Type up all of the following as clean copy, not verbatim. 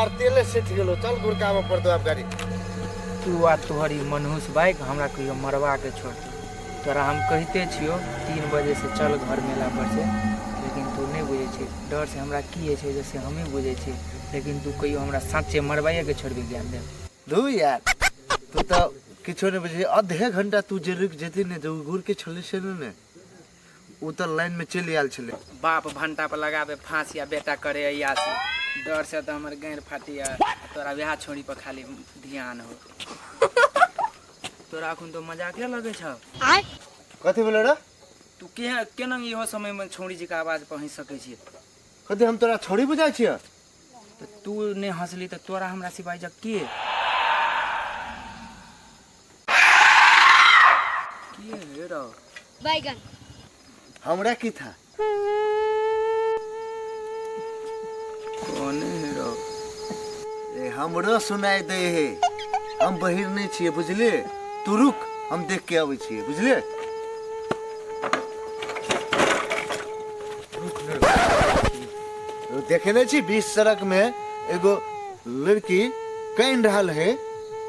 सार तेले सेठ गेलो। चल गुड़काबऽ पड़तौ आब गाड़ी। तू आ तोहर ई मनहूस बाइक हमरा कहियो मरवा के छोड़तौ। तोरा हम कहिते छियो 3 बजे से चल घर मेला पर से, लेकिन तू नहीं बुझै छी। डर से हमरा की होइ छै से हमही बुझै छी, लेकिन तू कहियो हमरा साँचे मरवाइए के छोड़बी ज्ञान देव। धू यार, तू तऽ किछो नहि बुझै। आधे घंटा तू जे रुकि जेती ने, जे ओ गुड़ के छलै से ने, ओ तऽ लाइन में चलि आयल छलै। बाप भंटा पर लगाबे फांसी आ बेटा करे अयासी। डर से तऽ हमर गैर फाटी आ तोरा वएह छोड़ी पर खाली ध्यान हो। तोरा अखन तो मजाके लगे छौ। कथी भेलो रे? तू के केना इहो समय में छौड़ी जी के आवाज पर हंसि सकै छी? कथी हम तोरा छौड़ी बुझाइ छियै? तऽ तू नहि हंसली तऽ तोरा हमरा सिवाय जग के के हे रौ? बैगन। हमरा की था? कौन हे रौ? ए हमरो सुनाई दे हे, हम बहिर नहीं छियै बुझलिए। तू रुक, हम देख के अबै छियै बुझलिए। रुक ने रुक। देखे नहीं छी बीच सड़क में एगो लड़की कानि रहल है,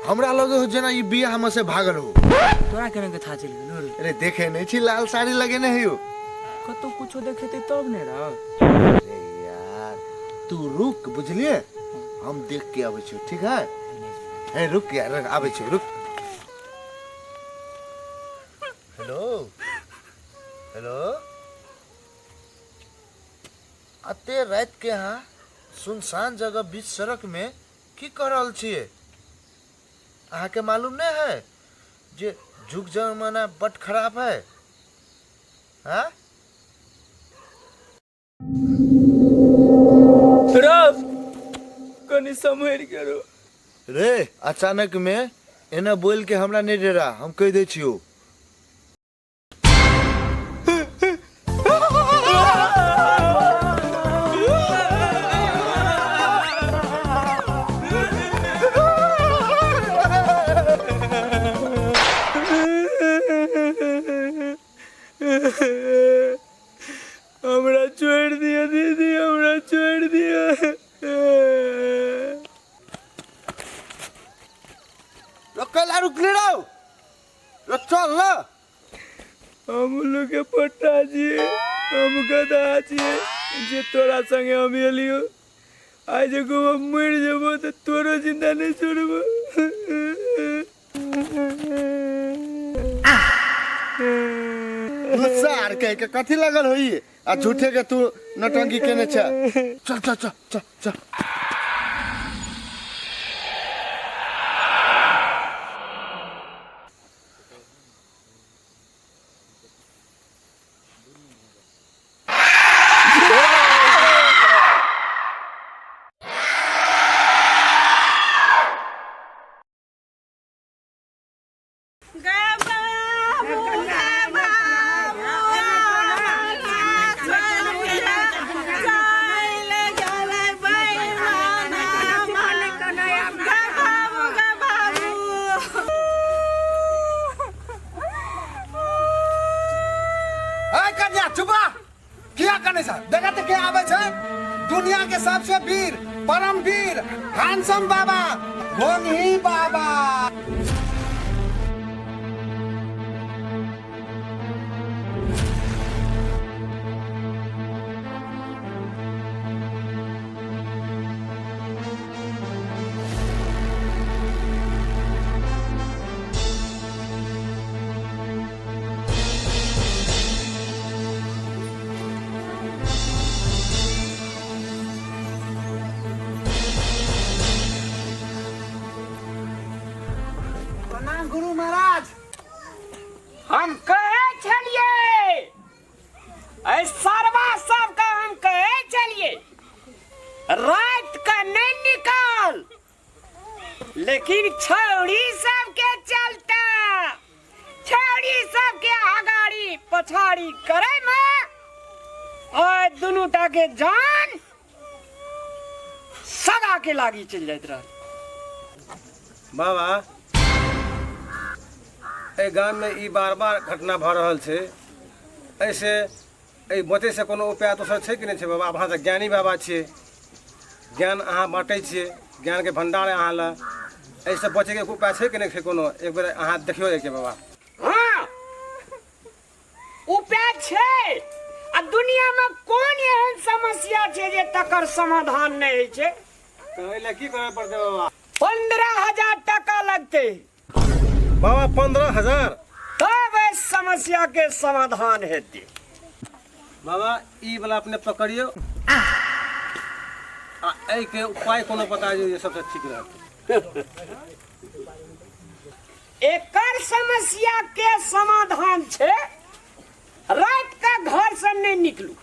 हमरा लगे हो जेना ई बियाह में से भागल हो। तोरा केना के था चलि गेलो रे? अरे देखे नहीं छी लाल साड़ी लगेने है यो। कतौ कुछो देखेते तब ने रह। अरे यार तू रुक बुझलिए, हम देख के आबै छियो, ठीक है? हे रुक यार, आबै छियो, रुक। हेलो हेलो, अते रात के यहाँ सुनसान जगह बीच सड़क में की कर रहल छियै? अहाँके मालूम नहीं है जे जुग जमाना बड खराब है? हाँ? रौ कनी सम्हरि के रो। रे अचानक में एना बोल के हमरा नहीं डरा, हम कह दै छियो। हमरा छोड़ दिया दीदी, हमरा छोड़ दिया। रोकला रुकले रहो, रो चल ना। हम लोग के पट्टा छी, हम गधा छी जे तोरा संगे हम एलियो। आइ जे गोवा मरि जेबो तऽ तोरो जिंदा नहीं छोड़बो। गुस्सा आर कह के कथी लगल होई आ झूठे के तू नौटंकी केने छ। चल चल चल चल चल। कन्या चुपा किया कने छ? देखा त के आबै छ दुनिया के सबसे वीर परम वीर हैंडसम बाबा भोंगही बाबा। प्रणाम गुरु महाराज। हम कहै छलियै एहि सरवा सबके, हम कहै छलियै राति के नहि निकाल, लेकिन छौड़ी सबके चलते छौड़ी सबके अगाड़ी पछाड़ी करे में ओहि दुनू टा के जान सदा के लागी चलि जाइत रहल। बाबा, एहि गाममे ई बार बार घटना भऽ रहल छै, एहिसँ एहि बचैसँ कोनो उपाय दोसर छै कि नहि छै? बाबा, अहाँ तऽ ज्ञानी बाबा छियै, ज्ञान अहाँ बाँटै छियै, ज्ञानके भंडार है अहाँ लग। एहिसँ बचैके उपाय छै कि नहि छै कोनो? एक बेर अहाँ देखियौ एहिके बाबा। हाँ, उपाय छै। आ दुनिया में कोन एहन समस्या छै जे तकर समाधान नहि होइ छै? तऽ एहि लए की करय पड़तै बाबा? 15,000 टाका लगतै। बाबा 15,000? तब एहि समस्या के समाधान हेतै। बाबा ई वाला अपने पकड़ियौ आ एहिके उपाय कोनो बता दियौ जे सबसँ ठीक रहतै। एकर समस्या के समाधान छै रात का घर से नहीं निकलू।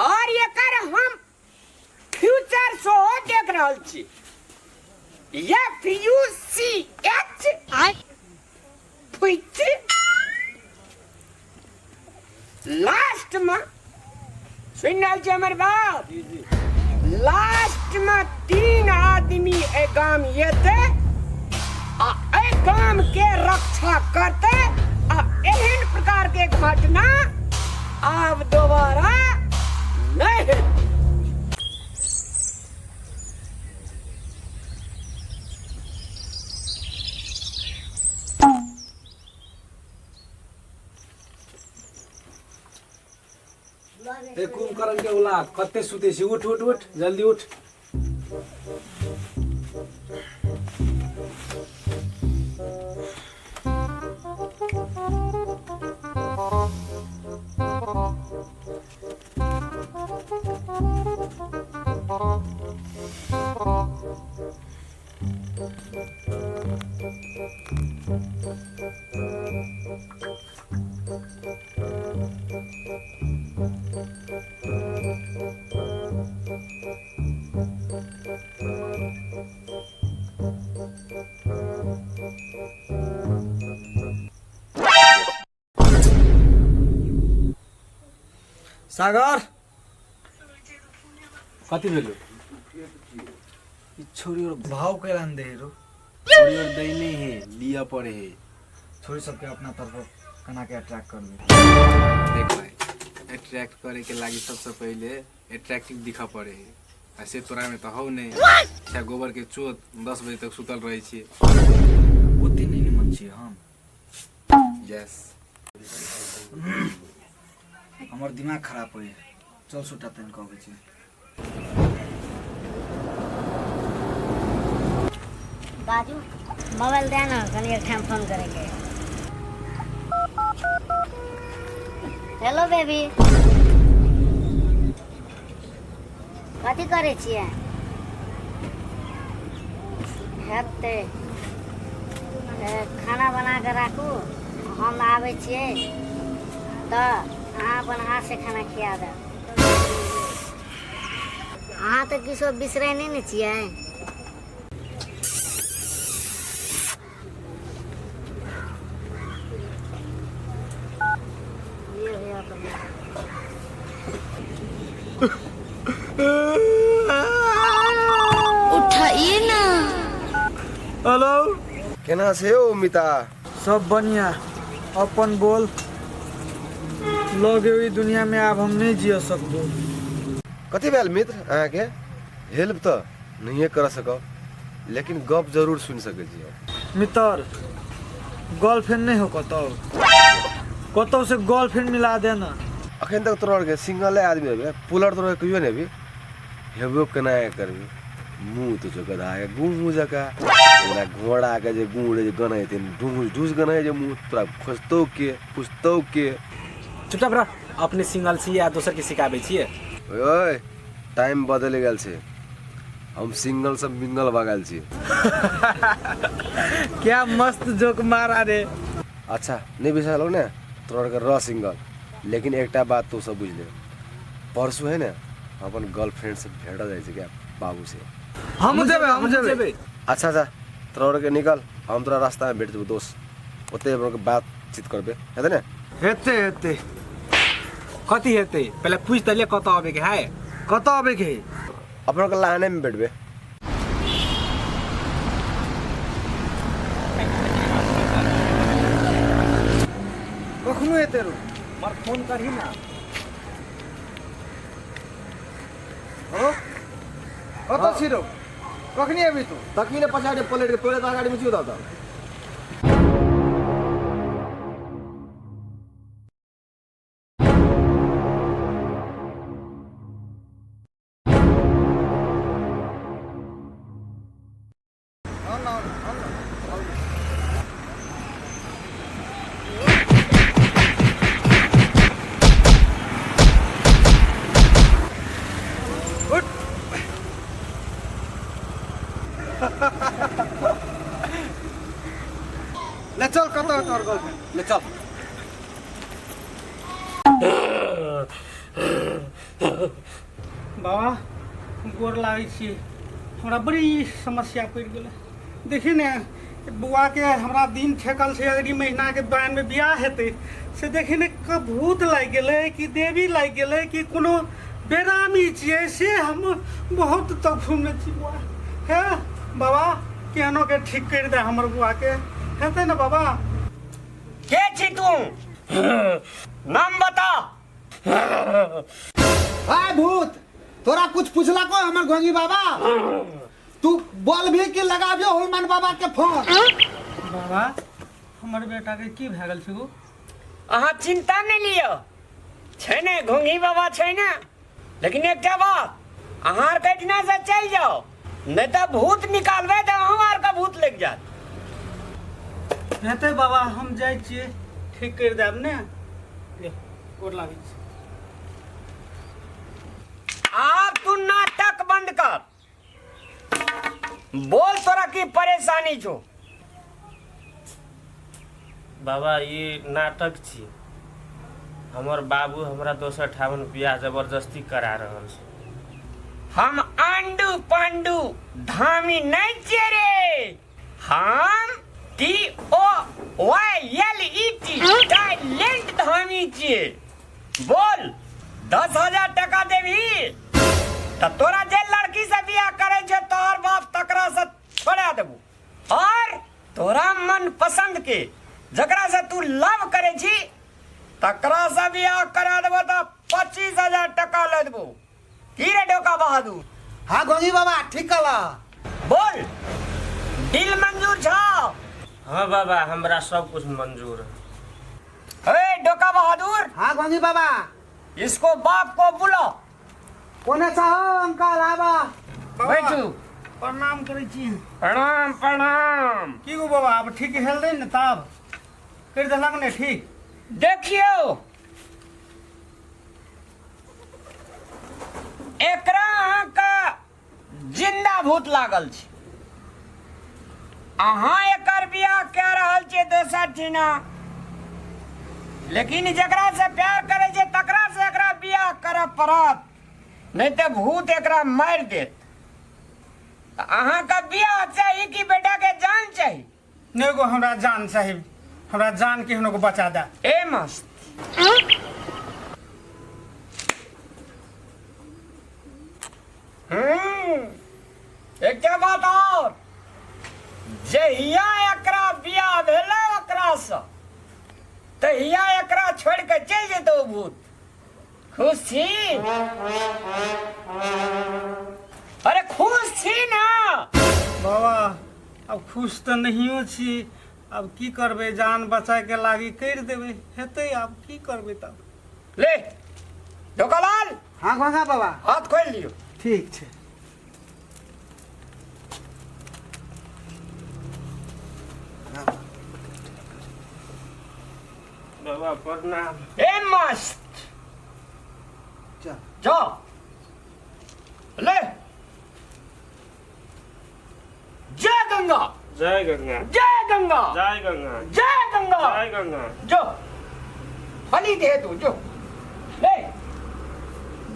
और एकर हम फ्यूचर सेहो देख रहल छी। एफ यू सी एच फुच लास्ट में सुनि रहल छी हमर बात? लास्ट में 3 आदमी एहि गाम एतै आ एहि गाम के रक्षा करतै आ एहन प्रकार के घटना आब दोबारा नहि हेतै। ए कुंभकर्ण के औलाद, कते सुते छी? उठ उठ उठ, जल्दी उठ। सागर कथी भेलो? ई छोरी और भाव कैलान दे रो। छोरी और दै नहीं है, लिया पड़े है। छोरी सबके अपना तरफ कना के अट्रैक्ट कर ले। देख भाई, अट्रैक्ट करे के लागी सबसे पहले अट्रैक्टिव दिखा पड़े है। ऐसे तोरा में तो हौ नहीं। अच्छा गोबर के चोत 10 बजे तक सुतल रहे छिए। ओते नहीं निमन छिए हम। यस। हमर दिमाग खराब होय। चल सुटा तन कहबै छी। बाजू मोबाइल दे ना, कनी एक ठाम फोन करेंगे। हेलो बेबी, कथी करै छियै? हेतै खाना बना के राखू, हम आबै छियै तऽ अहाँ अपन हाथ से खाना खिया देब। अहाँ तऽ किछो बिसरै नहि ने छियै? ये भैया तो उठाइए ना। हेलो, केना से हो मिता? सब बढ़िया, अपन बोल। लगे ई दुनिया में आब हम नहीं जिय सकबो। कथी भेल मित्र? अहाँके हेल्प तऽ नहिए कर सकब, लेकिन गप जरूर सुनि सकै छी हम। मित्र, गर्लफ्रेंड नहीं हो कतौ? कतौ से गर्लफ्रेंड मिला देना। अखन तक तोरा आरके सिंगले आदमी हेबे, पुलर तोरा कहियो नहि हेबी। हेबो केना करबी? मुँह तो छौ गधा के गुँ जकाँ, ओकरा घोड़ा के जे गुँ रहे जे गनै हेतै, ढूस ढूस गनै जे मुँह, तोरा खोजतौ के, पुछतौ के? चुपचाप रह, अपने सिंगल छियै आ दोसर के सिखाबै छियै। ओए, टाइम बदलि गेल छै, हम सिंगल से मिंगल भऽ गेल छी। क्या मस्त जोक मारा रे। अच्छा नहीं बिसरलौ ने, तोरा आरके रह सिंगल, लेकिन एकटा बात तू सब बुझि ले, परसू है ने अपन गर्लफ्रेंड से भेटल जाइ छै क्या बाबू से। हम जेबै, हम जेबै। अच्छा अच्छा, तोरा आरके निकल, हम तोरा रास्ता में भेट जेबौ दोस्त, ओते हमरा के बातचीत करबे, हेतै ने? हेतै हेतै। कथी हेतै? पहिले पूछि तऽ ले कतऽ अबै के है। कतऽ अबै के है? अपना के लाने में भेटबे। कखनो एते रो? मर फोन करही ना। हेलो, कतऽ छी रौ कखनी एबही तू तकी ने पछाड़ी पलट के तोरे तऽ अगाड़ी में छियौ तब ले चल कतऽ तोहर गर्लफ्रेंड ले चल बाबा गोर लागै छी हमरा बड़ी समस्या पड़ि गेलै देखी ने बौआके हमरा दिन ठेकल छै अगली महीनाके बानमे बियाह हेतै से देखी ने भूत लागि गेलै कि देवी लागि गेलै कि कोनो बेरामी छियै से हम बहुत तकलीफमे छी बौआ हे बाबा केहनो के ठीक करि दे हमर बौआके हेतै ने बाबा के छी तू नाम बता हाय भूत तोरा कुछ पूछला को हमर घोंगी बाबा तू बोल भी कि लगाबियो हनुमान बाबा के फोन बाबा हमर बेटा के की भए गेल छै गो अहाँ चिंता नहि लिअ छै ने घोंघी बाबा छै ने लेकिन एकटा बात अहाँ आरके एहिठिना से चलि जाउ नहि तऽ भूत निकालबै तऽ अहूँ आरके भूत लागि जायत हेतै बाबा हम जाइ छियै ठीक करि देब ने ले, गोर लागै छी आब तू नाटक बंद कर बोल तोरा की परेशानी छौ बाबा ई नाटक छी हमर बाबू हमरा दोसर ठामन बियाह जबरदस्ती करा रहल छै हम आंडू पांडू धामी नहीं छियै रे हम T O Y L E T talent Dhami छियै बोल 10,000 टका देबही तऽ तोरा जे लड़की से बियाह करै छै तोहर बाप तकरा से छोड़ा देबू और तोरा मन पसंद के जकरा से तू लव करे छी तकरा से बियाह करा देबो तऽ 25,000 टका ले देबो की रे डोका बहादुर हाँ गोंगी बाबा ठीक कहला बोल डील मंजूर छौ हाँ बाबा हमरा सब कुछ मंजूर है ए डोका बहादुर हाँ गोंगी बाबा इसको बाप को बुलाओ कोने चाहो अंकल आबा बैठू प्रणाम करै छी प्रणाम प्रणाम की गो बाबा आब ठीक हेल दे ने तब करि देलक ने ठीक देखियौ एकरा अहाँके जिन्दा भूत लागल छै अहाँ एकर बियाह कए रहल छियै दोसर ठिना लेकिन जकरा से प्यार करै छै तकरा से एकरा बियाह करऽ पड़त नहि तऽ भूत एकरा मारि देत तऽ अहाँके बियाह चाही कि बेटाके जान चाही नहि गो हमरा जान चाही हमरा जान केहनो को बचा दे ए मस्त एकटा बात और जहिया एकरा बियाह भेलै ओकरासँ तहिया एकरा छोड़ि कऽ चलि जेतौ भूत खुश छी अरे खुश छी ना बाबा अब खुश तऽ नहियो छी अब की करबै जान बचाके लागी करि देबै हेतै आब की करबै तब ले ढोकालाल हाँ घोंघा बाबा हाथ खोलि लियौ ठीक छै बाबा प्रणाम ए मस्त चल जाओ ले जय गंगा जय गंगा जय गंगा जय गंगा जय गंगा जय गंगा जो फली दे तू जो ले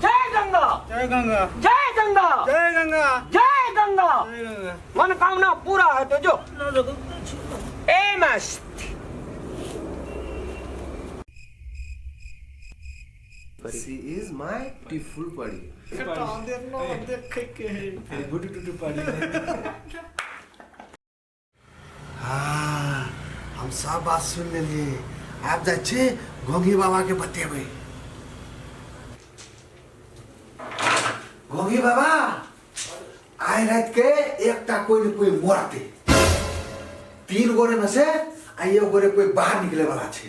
जय गंगा जय गंगा जय गंगा जय गंगा जय गंगा जय गंगा मनोकामना पूरा है तो जो ए मस्त She is my टिफुल परी गुटु टुटु परी हाँ हम सब बात सुन लेलिए आब जाइ छी घोंघी बाबा के बतेबै घोंघी बाबा आइ राति के एकटा कोई न कोई मरते। 3 गोरे में से आ एक गोरे कोई बाहर निकले वाला छे।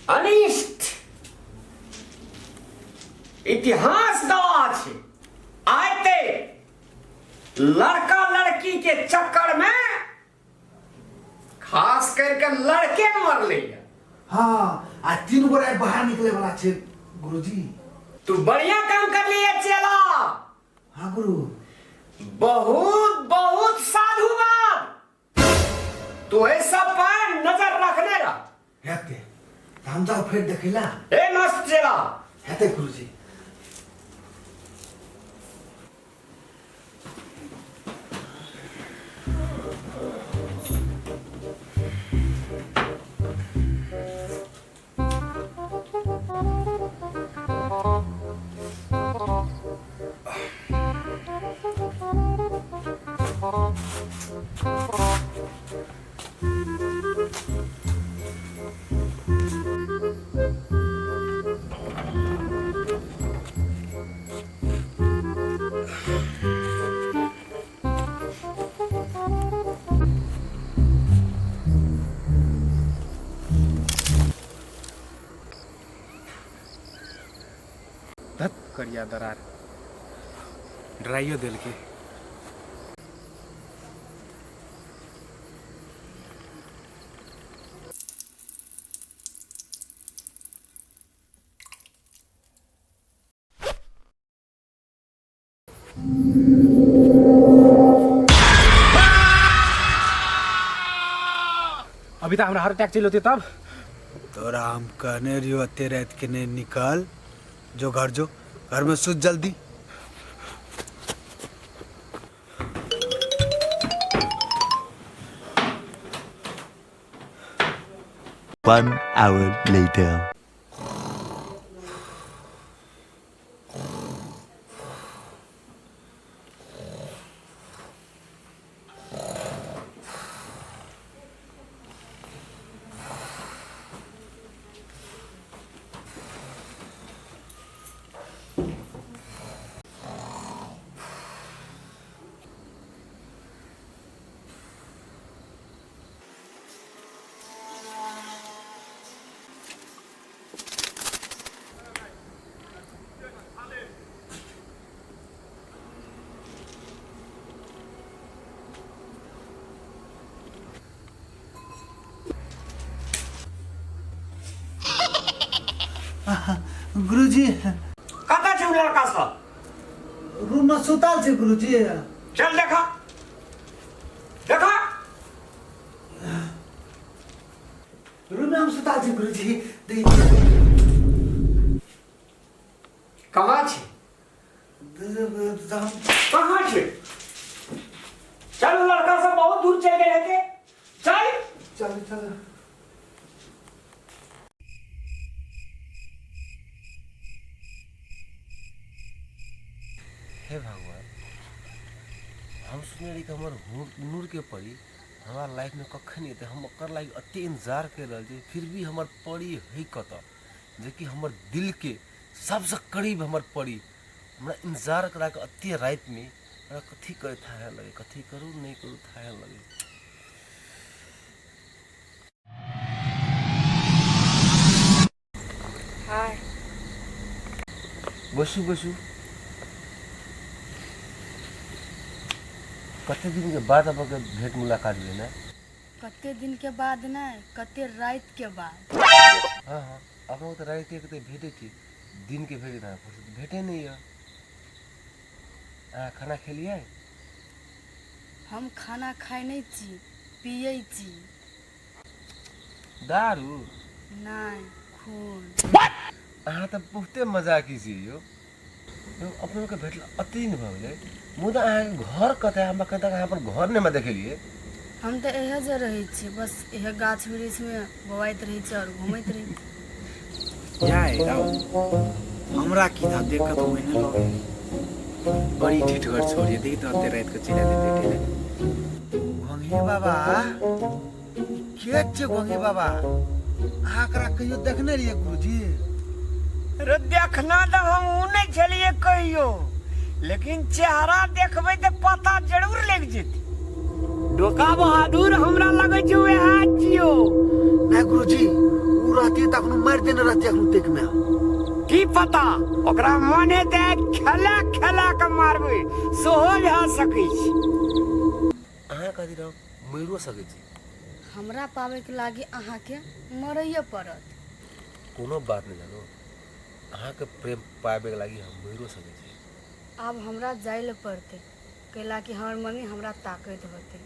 अनिष्ट इतिहास गवाह छे। आते लड़का लड़की के चक्कर में खास करके लड़के मरले। हाँ, आ 3 गोरे बाहर निकले वाला छे गुरुजी। तू बढ़िया काम कर लिया चेला। हाँ गुरु, बहुत बहुत साधुवाद। तो ऐसा पर नजर रखने रहा। हेते हम जाओ फिर देखिला। ए मस्त चेला। हेते गुरुजी। धत करिया दरार डराइयो देलके। अभी तो हमरा हार्ट अटैक चलि होते तब। तोरा हम कहने रहियो अते रात के नहीं निकल, जो घर जो घर में सुत जल्दी। One hour later. गुरुजी कतऽ छै उ लड़का सब? रूम में सुतल छै गुरुजी। चल देखा देखा। रूम में हम सुतल छै गुरुजी। कहाँ छै? कहाँ छै? चल लड़का सब बहुत दूर चल गेल हेतै। चल चल चल। हे भगवान, हम सुनने रही कि हमर नूर के परी हमार लाइफ में कखन एतै। हम ओकर लागी अते इंतजार कर रहल छी, फिर भी हमर परी है कतऽ, जेकि हमर दिल के सबसे करीब हमर परी हमरा इंतजार करा के अते राति में हमरा कथी करे थाहे लगे, कथी करू नहीं करू थाहे लगे। हाय। बसू बसू। कते दिन के बाद अब भेंट मुलाकात भेल ने? कते दिन के बाद नहीं, कते रात के बाद। हाँ हाँ, अपना तो रात के कते भेटे छी, दिन के भेटे ना फुर्सत भेटे नहीं है। अहाँ खाना खेलिए? हम खाना खाए नहीं छी, पिए छी। दारू? नहीं, खून। अहाँ तो बहुते मजाकी छी यो। अपनों के भेटल अति नहि भऽ गेलै, मुदा अहाँके घर कतऽ? हम एखन तक अहाँ अपन घर नहि देखेलियै। हम तऽ इहे जे रहै छी, बस इहे गाछ वृक्ष में बौआइत रहै छी और घूमैत रहै छी। जाय राव, हमरा की था देख के तो ओहने लगे। बड़ी ठिठगर छोरी देखी त अते राति के चलि आएल भेटै लए। घोंघी बाबा के छै घोंघी बाबा? अहाँ एकरा कहियो देखने रहियै गुरुजी? रे देखना तऽ हम उ नहि छलियै कहियो, लेकिन चेहरा देखबै तऽ पता जरूर लागि जेतै। डोका बहादुर हमरा लगै छै वएह छियौ। नहीं गुरुजी, उ रहती त अखनो मारि देने रहती अखनो तेक में। की पता ओकरा मन हेतै खेला खेला के मारबै, सेहो भए सकै छै। अहाँ खातिर हम मरियो सकै छी। हमरा पाबैके लागि अहाँके मरैए पड़त। कोनो बात नहि जानू, अहाँके प्रेम पाबैके लागि हम मरियो सकै छी। आब हमरा जाइ लए पड़तै, कैला कि हमर मम्मी हमरा ताकैत होतै।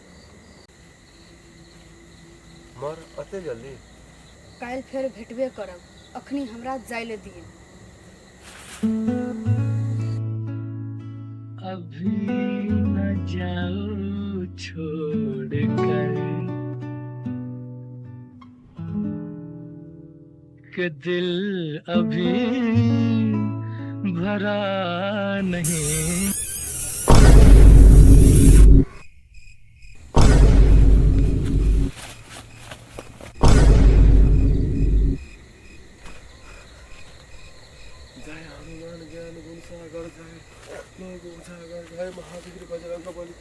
मर अते जल्दी? काल्हि फेर भेटबे करब, अखनी हमरा जाइ लए दिअ। अभी न जाओ छोड़ कर के दिल अभी भरा नहीं। जय हनुमान ज्ञान गुण सागर, जय लोक उजागर, जय महावीर बजरंग बली।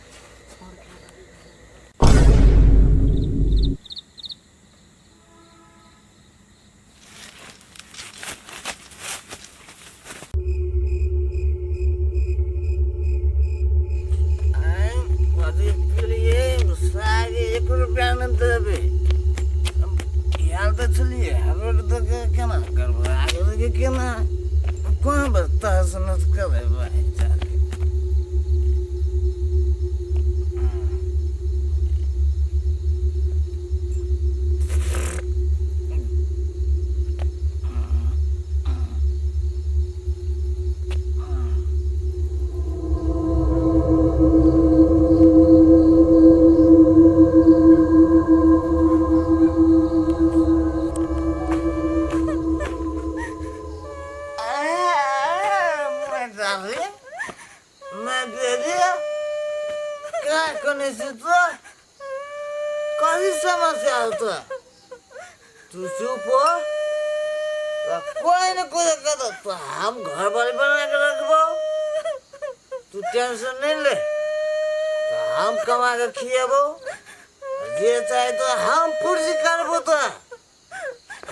एक रुपया नहि देबै। आयल तऽ छलियै रोड दऽ के, केना करबै आगे केना कोन तहस नहस करेबै? कथी समस्या हो तोरा? तू चुप हो, कोई न कोई दिक्कत तो हम घर वाले बना के रखबो, तू टेंशन नहीं ले। तो हम कमा के खिएबो, जे चाहे तो हम पूर्ति करबो। तो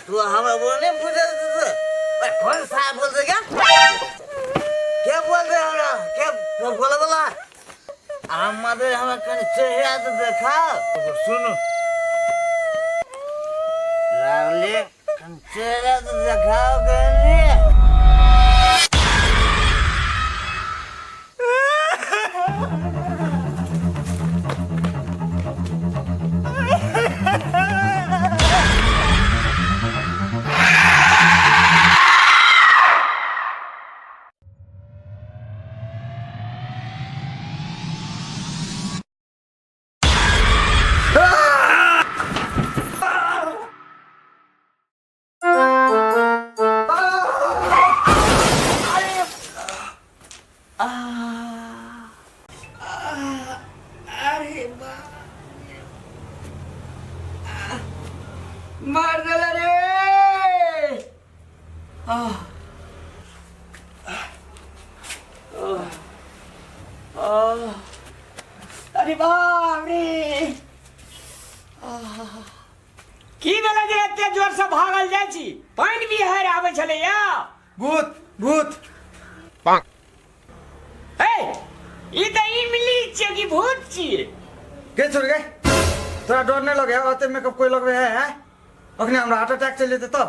तू हमरा बोल नहीं पूछे तो कौन साहब बोलते क्या क्या बोल रहे हमरा क्या बोला बोला আমাদের আমার কানে চেহারা তো দেখাও। सुनो লাগলে চেহারা তো দেখাও কেন? अरे मार देला रे। अरे बाप रे, की भेलै जे एते जोर से भागल जाइ छी? पानि बिहाड़ि आबै छलैया। भूत भूत। हे, ई तऽ इमली छियै कि भूत छियै? के छोड़ गए, तोरा डर नहीं लगे? ओते मेकअप कोई लगबे है, हैं? अखने हमरा हार्ट अटैक चलि जेतै तब।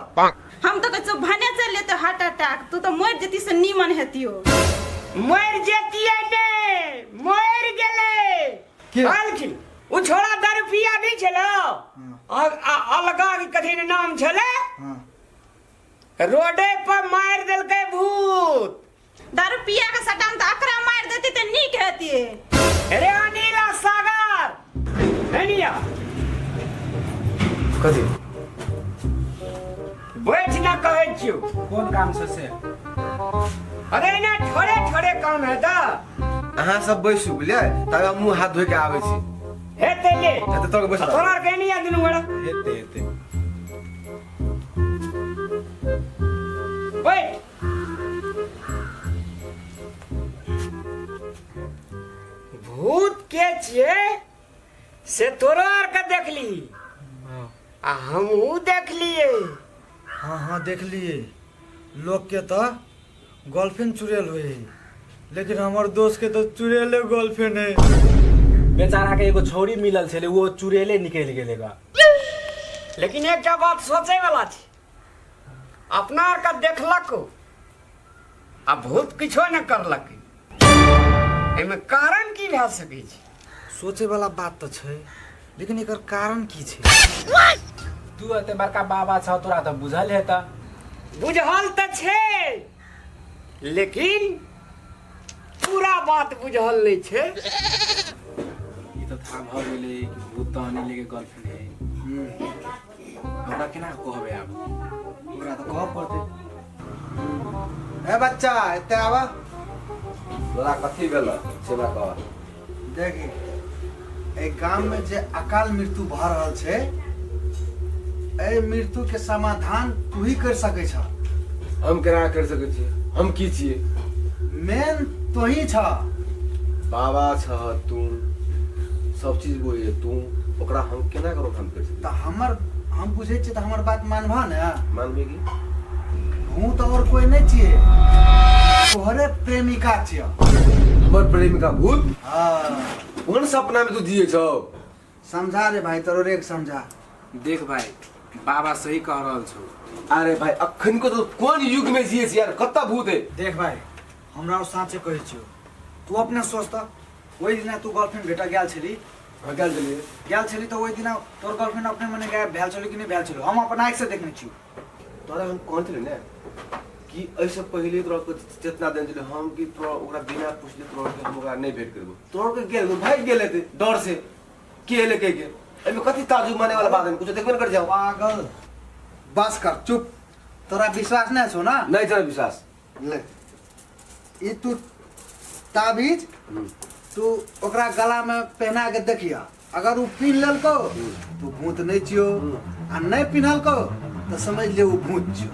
हम तऽ कहै छियौ भने चलि जेतै हार्ट अटैक, तू तऽ मरि जेती से नीमन हेतियो। मरि जेतियै ने, मरि गेलै। कहलखिन ओ छोड़ा दारू पिया नहि छलो, अलगा के कथी ने नाम छलै, रोडे पर मारि देलकै भूत। दारू पिया के सटाम तऽ अकरा मारि देती तऽ नीक हेतियै। रे अनिल आ सागर, एनिया कथी बैठ ना कहै छियौ। कोन काम छै से? अरे ना थोड़े थोड़े काम है तऽ। अहाँ सब बैसू बुझलियै, तब हम मुँह हाथ धोइ के आबै छी। हेतै ले। हेतै तोर बैस। तोरा आर के एनिया दुनू गोरा। हेतै हेतै। बैठ। छियै से तोरो आरके देखली आ हमहूँ देखलियै। हाँ हाँ देखलियै, लोकके तऽ गर्लफ्रेंड चुड़ैल होइ है, लेकिन हमर दोस्त के तऽ चुड़ैले गर्लफ्रेंड है। बेचारा के एगो छौरी मिलल छलै, वो चुड़ैले निकलि गेलै गा। लेकिन एकटा बात सोचै वाला छै, अपना आरके देखलक आ भूत किछो नहि करलक, एहिमे कारण की भए सकै छै? सोचे वाला बात तऽ छै, लेकिन एकर कारण की छै? तू एते बड़का बाबा छह, तोरा तऽ बुझल हेतऽ। बुझल तऽ छै, लेकिन पूरा बात बुझल नहि छै। ई तऽ था भऽ गेलै कि भूत तऽ अनिले के गर्लफ्रेंड है। ओकरा केना कहबै आब? ओकरा तऽ कहऽ पड़तै। ए बच्चा, एते आबा। तोरा कथी भेल से हमरा कह। देखी, एहि गाम में जे अकाल मृत्यु भऽ रहल छै, एहि मृत्यु के समाधान तू ही कर सकै छ। हम केना कर सकै छियै? हम की छियै? मेन तू ही छ। बाबा छह तू, सब चीज बोलिए तू, ओकरा हम केना करो हम कर सकै? तऽ हमर हम बुझै छियै तऽ हमर बात मानबह ने? मानबे की? हूँ तऽ और कोई नहीं छियै, तोहरे प्रेमिका छियै। हमर प्रेमिका भूत? हाँ। कोन सपना में तू जिए छौ? समझा रे भाई, तोरो रे समझा। देख भाई, बाबा सही कह रहल छौ। अरे भाई, अखन को तो कोन युग में जिए छी यार, कत्ता भूत है? देख भाई, हमरा साँचे कहै छियौ, तू अपने सोच त, ओहि दिना तू गर्लफ्रेंड भेट गेल छली। हाँ, गेल छलियै। गेल छली तऽ ओहि दिना तोर गर्लफ्रेंड अपने मने गायब भेल छलै कि नहि भेल छलै? हम अपन आँखि से देखने छियौ। तोरा हम कहने छलियै ने कि एहिसँ पहिले तोरा के चेतना देने छलियै हम कि तोरा ओकरा बिना पुछले तोरा के हम ओकरा नहि भेंट करबो। तोरा के गेल भागि गेल हेतै डर से, के एलै कहि के। एहिमे कथी ताजुब माने वाला बात है? कुछो देखबे ने कर जाओ। पागल, बस कर, चुप। तोरा विश्वास नहीं छौ ना? नहीं छौ विश्वास। ले, ई तू ताबीज तू ओकरा गला में पहना के देखिया, अगर उ पिन्ह लेलको तो भूत नहीं छियो, आ नहीं पिन्हलको तो समझ ले उ भूत छियो।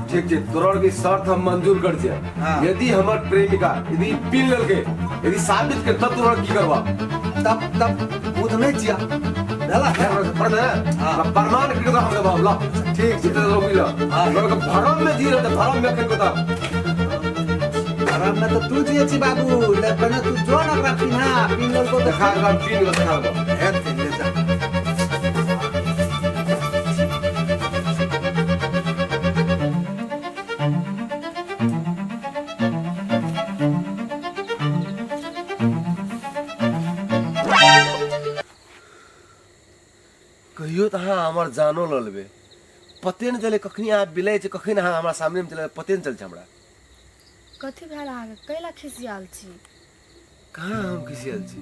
ठीक छै, तोरा के शर्त हम मंजूर कर छियै। हाँ। यदि हमर प्रेमिका यदि पिन्ह लेलकै, यदि साबित कर, तब तोरा की करबा? तब तब भूत नहीं छिया। भेला? हाँ। प्रमाण के हम देबो, ला। ठीक छै। तो रोकी ला। हाँ। तोरा के भरम में जी रहते, भरम में अखन बता। भरम में तो तू जिए छी बाबू, ले पहले तू जो ना ओकरा पिन्हा, पिन्ह लेलको तो देखा देबा, पिन्ह के देखा देबा। हेतै, ले जा। कहियो तऽ अहाँ हमर जानो लऽ लेबै, पते नहि चलै कखनी अहाँ बिलै छै, कखनी अहाँ हमरा सामनेमे चलै, पते नहि चलै छै हमरा। कथी भेल अहाँके? कैला खिसियाल छी? कहाँ हम खिसियाल छी?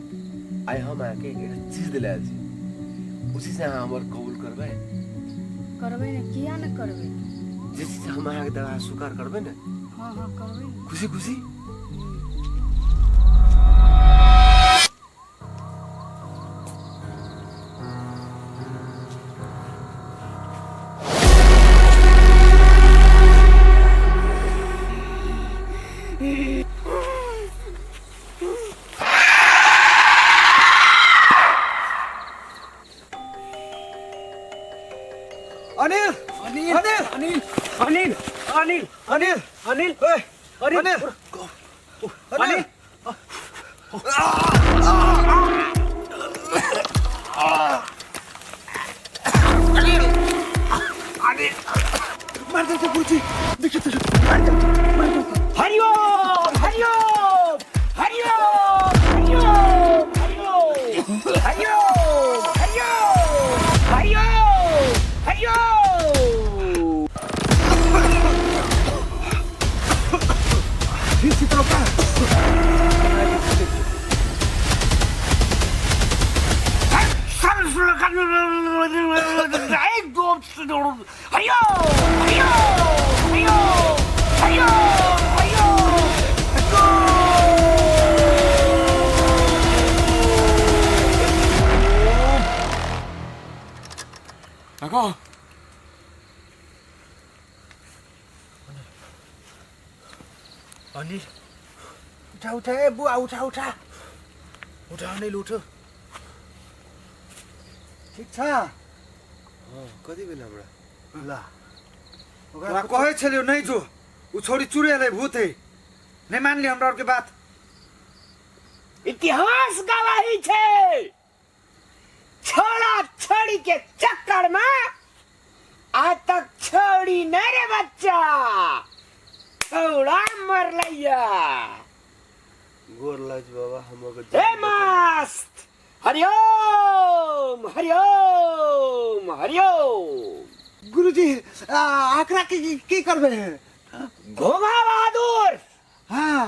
आइ हम अहाँके एकटा चीज दिला आयल छी, उसी से अहाँ हमर कबूल करबै? करबै ने, किया ने करबै? जे चीज हम अहाँके देबै अहाँ स्वीकार करबै ने? हाँ हाँ करबै ने। खुशी खुशी? अनिल, अनिल, अनिल, अनिल, अनिल, अनिल, अनिल, ओए, अनिल, अनिल, अनिल, अनिल, मार दे गुरुजी, देखिए तो मार दे, मार दे। हरिओम, हरिओम, हरिओम, हरिओम, हरिओम, हरिओम, हरिओम, हरिओम, हरिओम। ठीक छी तोरा? 大哥， अनिल, उठा उठा, ए बुआ उठा उठा उठा, अनिल उठ। ठीक छ हाँ कथी भेल हमरा ला ओकरा कहै छलियौ नहि जो उ छोरी चुड़ैल है भूत है नहि मानली हमरा आरके बात इतिहास गवाही छै छोड़ा छोड़ी के चक्कर में आज तक छोड़ी नहीं रे बच्चा छौड़ा मरलैया गोर लाज बाबा हम हे मस्त हरिओम हरिओम हरिओम गुरुजी आकरा की की करबे घोघा बहादुर हाँ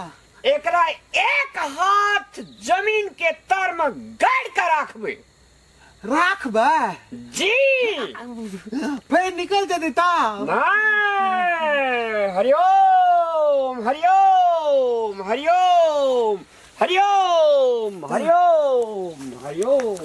एकरा एक हाथ जमीन के तर में गाड़ के राखबे राखबै जी फेर निकल जेतै तब नहीं हरिओम हरिओम हरिओम हरिओम हरिओम हरिओम।